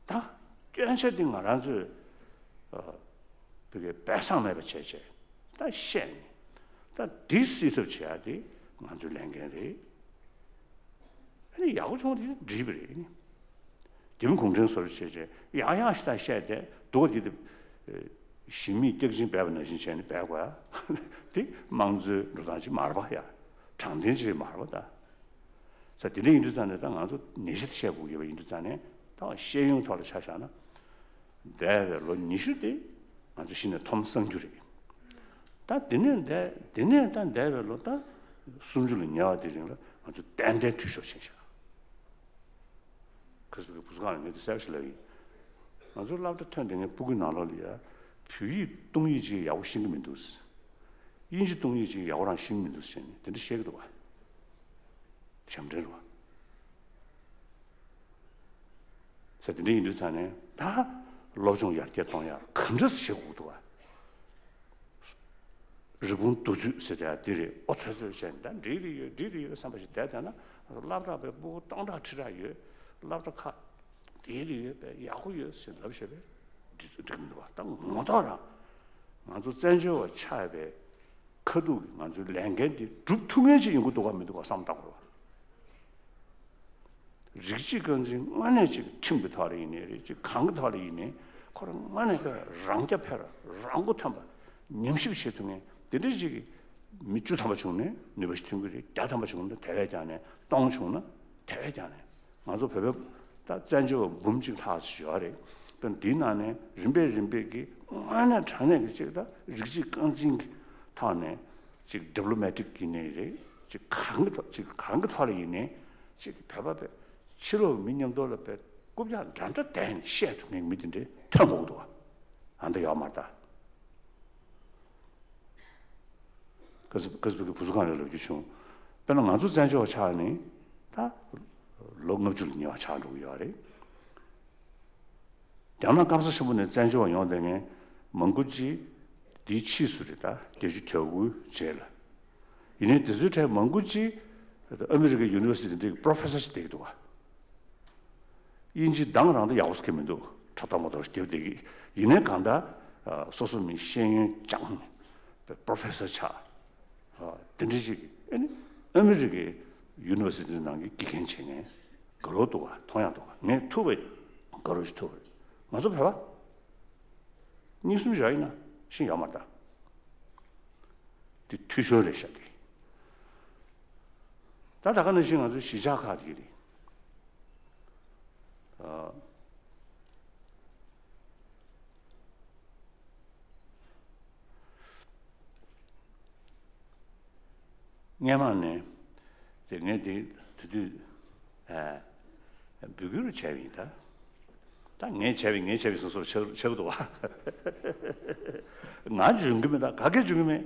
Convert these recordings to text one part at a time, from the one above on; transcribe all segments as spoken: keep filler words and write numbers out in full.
ད་སྐྱོན་ཆ་འདི་ང་རང་ཚོས་ཨ་བོད་སྐད་སྦས་གསང་མེད་པ་བྱས་བྱས་ད་བཤད་ནས་ད་འདི་སེལ་ཐབས་བྱེད་ཡ་དེ་ང་ཚོའི་ལས་འགན་རེད། ཨ་ནི་ཡག་པོ་བྱུང་བ་དེ་འགྲིག་པ་རེད། རྒྱ་མི་གུང་ཁྲན་བཟོ་འདྲ་བྱས་བྱས་ཡང་ཡང་ཞིག་ད་བཤད་དེ་སྡུག་པ་དེ་དེ་ཞི་མིས་སྐྱག་གཅིན་སྦས་པ་ནང་བཞིན་བྱས་ནས་སྦས་དགོས་ཡ། དེ་དམངས་གཙོའི་འགྲོ་སྟངས་ཅིག་མ་རེད་པ་ཡ། དྲང་བདེན་ཅིག་མ་རེད་པ་ད། ས་དེ་འདྲ་ཡིན་དུས་ཙང་ནས་ད་ང་ཚོ་ནད་གཞི་དེ་བཤད་དགོས་ཀྱི་ཡོད་པ་ཡིན་དུས་ཙང་ནས་ད་ཤེས་ཡོན་ཐོག་ལ་ཆ་བཞག་ན་འདས་པའི་ལོ་ཉི་ཤུ་དེ་ང་ཚོ་གཞི་ནས་འཐོམ་སངས་རྒྱུ་རེད། ད་དེ་ནས་འདས་དེ་ནས་ད་འདས་པའི་ལོ་ད་སུམ་ཅུ་ལ་ཉེ་བ་དེ་རིང་ལ་ང་ཚོ་ཏན་ཏན་འཐུས་ཤོར་ཕྱིན་ཤག་ཁ་སང་གི་བུ་གུ་གང་ལ་ངས་དེ་གསལ་པོ་ཞིག་ལབ་ཡིན། ང་ཚོ་སློབ་གྲྭ་ཐོན་དེ་ངས་སྤུ་གུའི་ནང་ལོགས་ལ་ཡ་བོད་ཡིག་གཏོང་ཡིག་ཅིག་ཡག་པོ་ཤེས་ཀྱི་མི་འདུག་དབྱིན་ཇི་གཏོང་ཡིག་ཅིག་ཡག་པོ་རང་ཤེས་ཀྱི་མི་འདུག་ཟེར་ནས་དེ་འདྲ་བཤད་ཀྱི་འདུག་བ། ཞབས་འདྲེན་རེད་བ། ཟེར་དེ་འདྲ་ཡིན་དུས་ཙང་ནས་ད་སློབ་སྦྱོང་ཡར་རྒྱས་གཏོང་ཡག་ག་འདྲ་བྱེད་དགོས་འདུག་བ། རི་བོང་རྡོ་བརྫུས་ཟེར་དེ་འདི་རེད། ཨོ་ཚོད་ཚོད་བྱས་ནས་ད་འགྲིག་གི་ཡོད་འགྲིག་གི་ཡོད་བསམ་པ་ཞིག་བསྡད་བསྡད་ན་སློབ་གྲྭ་པའི་སྤུ་གུ་སྟོང་ཕྲག་ཁྲི་ཕྲག་ཡོད། སློབ་གྲྭ་ཁག་དེ་ལ་ཡོད་པའི་ཡག་པོ་ཡོད་ཟེར་ལབ་བྱས་པས་འགྲིག་འགྲིག་གི་མི་འདུག་བ། ད་ངོ་ཐོག་རང་ང་ཚོ་བཙན་བྱོལ་བ་ཆགས་པའི་ཁ་ཐུག་གི་ང་ཚོའི་ལས་འགན་འདི་སྒྲུབ་ཐུབ་མཁན་ཅིག་ཡོང་གི་འདུག་ག་མི་འདུག་ག་བསམ་བློ་བཏང་དགོས་རེད་བ། རིགས་གཅིག་རྐང་འཛིན་དངོས་གནས་ཅིག་ཁྲིམས་ཀྱི་ཐོག་ལ་ཡིན་ནའི་རེད། ཅིག་གང་གི་ཐོག་ལ་ཡིན་ནའི་ཁོ་རང་དངོས་གནས་ཀྱི་རང་རྐྱ་འཕེར་རང་མགོ་ཐོན་པ་ཉམས་ཞིབ་བྱེད་ཐུབ་མཁན་དེ་འདྲ་ཅིག་གི་མི་བཅུ་ཐམ་པ་བྱུང་ནས་ནུས་པ་ཞིག་ཐོན་གྱི་རེད། བརྒྱ་ཐམ་པ་བྱུང་ན་དེ་བས་ཀྱང་ནས་སྟོང་བྱུང་ན་དེ་བས་ཀྱང་ནས་ང་ཚོ་བོད་པའི་ད་བཙན་བྱོལ་བ་འབུམ་གཅིག་ལྷག་ཅིག་ཡོད་རེད། དཔེར་ན་འདིའི་ནང་ནས་རིམ་པས་རིམ་པས་ཀྱི་དངོས་གནས་དྲང་གནས་ཀྱི་ཅིག་ད་རིགས་གཅིག་རྐང་འཛིན་གྱི་ཐོག་ནས་ཅིག་ཌི་པི་ལོ་མེ་ཊིག་ཡིན་ནའི་རེད། ཅིག་གང་གི་ཐོག་ཅིག་གང་གི་ཐོག་ལ་ཡིན་ནའི་ཅིག་བོད་པ་བས་ཕྱི་ལོགས་མི་མཉམ་དུ་ལ་བས་རྐུབ་བཀྱག་འདྲ་འདྲ་བསྡད་ནས་བཤད་ཐུབ་མཁན་མི་དེ་འདྲའི་ཐོན་དགོས་ཀྱི་འདུག་བ། ཨ་འདྲ་ཡོད་མ་རེད་ད། ཀ་སི་ཀ་སི་བུ་གི་བུ་གུ་གང་རེད་ལབ་རྒྱུ་བྱུང་། དཔེར་ན་ང་ཚོ་བཙན་བྱོལ་བ་ཆགས་ནས་ད་ལོ་ལྔ་བཅུ་ལ་ཉེ་བ་ཆགས་འགྲོ་གི་ཡོད་རེད། རྒྱ་ནག་སྐམ་ས་ཆེན་པོ་ནས་བཙན་བྱོལ་བ་ཡོང་བསྡད་མཁན་མང་པོ་ཅིག་འདིའི་ཕྱིས་སུ་རེད། ད་བརྒྱད་ཅུ་གྱ་དགུའི་རྗེས་ལ། ཡིན་ནའི་དེ་ཚོའི་གྲས་མང་པོ་ཅིག་ཨ་མི་རི་ཀའི་ཡུ་ནི་ཝར་སི་ཊི་འདི་གི་པྲོ་ཕེ་སར་ཞིག་བསྡད་ཀྱི་འདུག་བ། དབྱིན་ཇི་གདངས་རང་ད་ཡག་པོ་ཟེར་གྱི་མི་འདུག་ཁྲ་ཏོག་མ་ཏོག་རྒྱབ་བསྡད་ཀྱི། ཡིན་ནའི་གང་ལྟར་སོ་སོ་མི་ཤེས་ཡོན་སྦྱངས་ནས་པྲོ་ཕེ་སར་ཆགས། དེ་འདྲ་ཞིག་ཨ་ནི་ཨ་མི་རི་ཀའི་ཡུ་ནི་ཝར་སི་ཊི་ནང་གི་དགེ་རྒན་བྱེད་མཁན་དགའ་རབ་འདུག་ག་མཐོང་ཡག་འདུག་ག་ངས་ཐུབ་པའི་དགའ་རབ་ཞིག་ཐུབ་པ་རེད། ང་ཚོ་བོད་པ་གཉིས་གསུམ་བཞག་ཡིན་ན་ཤེས་ཡོད་མ་རེད་ད། དེ་འཐུས་ཤོར་རེད་ཤག་དེ། ད་ད་ག་ནང་བཞིན་ང་ཚོའི་གཞིས་ཆགས་ཁག་དེ་རེད། ཨ། སྔས་མ་ནས་དེ་ངས་དེ་དེ་དུས་ཨ་འབོད་སྐུལ་བྱས་པ་ཡིན་ད། ད་ངས་བྱས་པ་ངས་བྱས་པ་སོ་སོར་ཆགས་ཆགས་འདུག་བ། ང་འཇོན་གི་མེད། ད་ག་གེ་འཇོན་གི་མེད།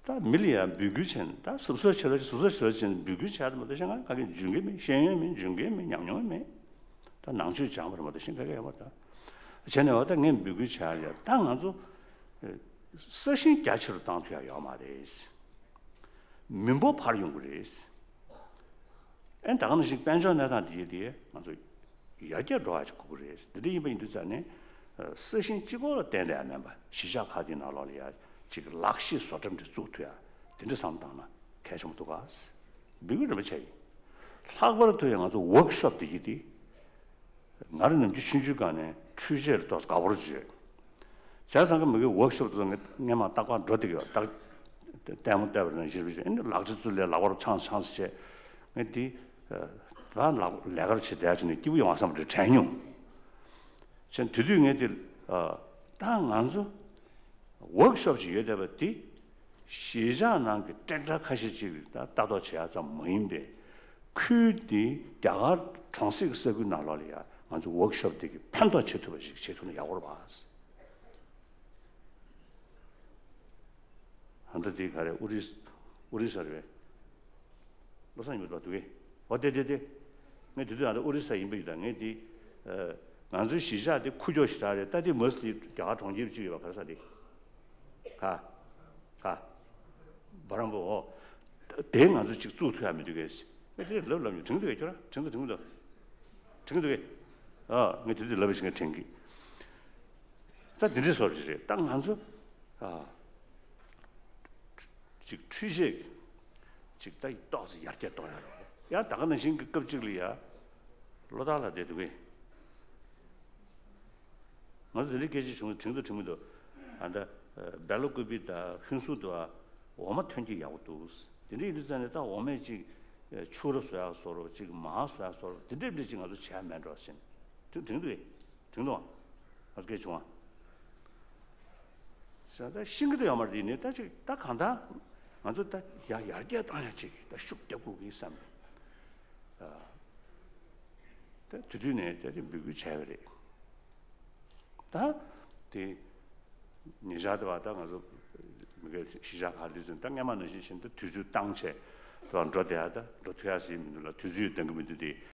ད་མི་ལ་ཡང་འབོད་སྐུལ་བྱས་ནས་ད་གཟབ་གཟབ་བྱེད་རོགས་གཟབ་གཟབ་བྱེད་རོགས་བྱས་ནས་འབོད་སྐུལ་བྱས་ཏེ་མ་གཏོགས་གཞན་ང་ག་གེ་འཇོན་གི་མེད། ཤེས་ཡོན་མེད། འཇོན་གི་མེད། ཉམས་མྱོང་མེད། ད་ནང་ཆོས་སྦྱངས་པ་རེད་མ་གཏོགས་གཞན་ག་གེ་ཡོད་མ་རེད། ད་བྱས་ནས་འོ་ད་ངས་འབོད་སྐུལ་བྱས་ཡ་ད་ང་ཚོ་ས་ཞིང་རྒྱ་ཆེ་རུ་བཏང་ཐུབ་ཡ་ཡོད་མ་རེད། མི་འབོར་འཕར་ཡོང་གི་རེད། ཨེ་ད་ག་ནང་བཞིན་དཔལ་འབྱོར་གནས་སྟངས་དེ་ཡི་དེ་ང་ཚོ་ཡར་རྒྱས་འགྲོ་བ་ཞིག་དགོས་ཀྱི་རེད། དེ་འདྲ་ཡིན་པ་ཡིན་དུས་ཙང་ནས་ས་ཞིང་གཅིག་པོ་ལ་བརྟེན་ནས་མིན་པ་གཞིས་ཆགས་ཁག་དེའི་ནང་ལོགས་ལ་ཡ་ཅིག་ལག་ཤེས་བཟོ་གྲྭ་འདྲ་བཙུགས་ཐུབ་ཡ་དེ་འདྲ་བསམ་བཏང་ན་གལ་ཆེན་པོ་འདུག་ག་འབོད་སྐུལ་རིམ་པ་བྱས་ཡིན། ལྷག་པར་དུ་ཡང་ང་ཚོ་ཝོག་ཤོབ་དེ་ཡི་དེ། ང་རང་ནམ་རྒྱུན་ཆུང་ཆུང་སྒང་ནས་འཕྲུལ་ཆས་ལ་ཏོག་ཙམ་དགའ་པོ་བྱོས། བྱས་ཙང་གི་མི་གི་ཝོག་ཤོབ་དུ་ངས་སྔས་མ་རྟག་པར་འགྲོ་བསྡད་ཀྱི་ཡོད། རྟག་ལྟད་མོ་བལྟས་པ་ནང་བཞིན་བྱས་ཨ་ནི་ལག་ཆ་ཚུར་ལས་ལག་པར་འཆང་འཆང་ཟེར་བྱས་ངས་འདི་ད་ལག་ལས་ཀར་བྱེད་བསྡད་བྱས་ནས་སྐྱིད་པོ་ཡོང་བ་བསམ་པ་དྲན་མྱོང་། བྱས་དེ་དུས་ངས་འདི་ད་ང་ཚོ། ཝོག་ཤོབ་ཅིག་ཡོད་བསྡད་པ་འདི་གཞིས་ཆགས་ནང་གི་ཊེག་ཊར་ཁ་ཤས་ཅིག་ལ་ལྟ་རྟོག་བྱེད་ཡ་ཙམ་མ་ཡིན་པའི་ཁུལ་འདི་རྒྱ་གར་གྲོང་གསེབ་ཀྱི་ས་ཁུལ་ནང་ལོགས་ལ་ཡ་ང་ཚོ་ཝོག་ཤོབ་འདི་གི་ཕན་ཐོགས་བྱེད་ཐུབ་པ་ཞིག་བྱེད་ཐུབ་ན་ཡག་པོ་རེད་པ། ཨ་མདོ་འདི་ག་རེ་ཨོ་རི་ཨོ་རི་ས་རེད་པས། བློ་བཟང་ཉི་མ་འདུག་གས། འོ་དེ་དེ་དེ། ངས་དེ་དུས་ཨ་མདོ་ཨོ་རི་ས་ཡིན་པ་ཡིན་ད་ངས་དེ། ང་ཚོའི་གཞིས་ཆགས་དེ་ཁུག་ཀྱོག་ཞེ་དྲག་རེད། ད་དེ་མ་སི་ལི་རྒྱ་གར་གྲོང་ཁྱེར་གཅིག་ཡོད་པ་ག་རེ་ཟེར་དེ། ག་ག་བ་རམ་པོ་འོ། དེ་ང་ཚོ་གཅིག་བཙུགས་ཐུབ་ཡ་མི་འདུག་གས། ངས་དེ་ལབ་ལབ་མྱོང་། དྲན་གྱི་འདུག་གས། ཁྱོད་རང་དྲན་གྱི་འདུག་དྲན་གྱི་འདུག་དྲན་གྱི་འདུག་གས། ཨ་ངས་དེ་དུས་ལབ་པ་ཞིག་ངས་དྲན་གི། ད་འདི་འདྲའི་བཟོ་འདྲ་ཞིག་རེད། ད་ང་ཚོ་ཨ་ཅིག་འཕྲུལ་ཆས་ཅིག་ད་ཏོག་ཙམ་ཡར་རྒྱས་གཏོང་ཡ་རེད། ཡང་ད་ག་ནང་བཞིན་གྱི་སྐབས་གཅིག་ལ་ཡ་བློ་ཐག་ལ་བསྡད་འདུག་གས། ང་ཚོ་དེ་འདྲའི་སྐད་ཆ་བྱུང་དྲན་འདུག་དྲན་མི་འདུག་ཨ་ད་སྦེ་ལ་ཀུ་པི་དང་ཧུན་སུར་དུ་འོ་མ་ཐོན་གྱི་ཡག་པོ་འདུག་དེ་འདྲ་ཡིན་དུས་ཙང་ནས་ད་འོ་མས་ཅིག་ཕྱུར་ར་བཟོ་ཡག་བཟོ་རོགས། ཅིག་མར་བཟོ་ཡག་བཟོ་རོགས། དེ་འདྲ་འདྲ་ཅིག་ང་ཚོ་བྱས་མེད་འགྲོ་ཟེར་ནས་དྲན་དྲན་འདུག་གས། དྲན་འདུག་ཨ། ང་ཚོ་སྐད་བྱུང་ཨ། ས་ད་ཤིང་གི་དུ་ཡོད་མ་རེད། དེ་ནས་ད་ཅིག་ད་གང་ལྟར་ང་ཚོ་ད་ཡར་ཡར་རྒྱས་བཏང་ཡ་ཅིག་ད་ཤུགས་རྒྱབ་དགོས་ཀྱི་བསམ་པས། ད་དེ་དུས་ནས་ད་དེ་འབོད་སྐུལ་བྱས་པ་རེད། ད་དེ་ཉེ་ཆར་དུ་བ་ད་ང་ཚོ་མི་སྒེར་གཞིས་ཆགས་ཁག་འདི་ཚོ་ད་སྔས་མ་ནང་བཞིན་བཞིན་ད་དུས་ཚོད་བཏང་བྱས་དུ་བ་འགྲོ་བསྡད་ཡ་ད་འགྲོ་ཐུབ་ཡ་ཟེར་མི་འདུག་ལ། དུས་ཚོད་འདང་གི་མི་འདུག་དེ་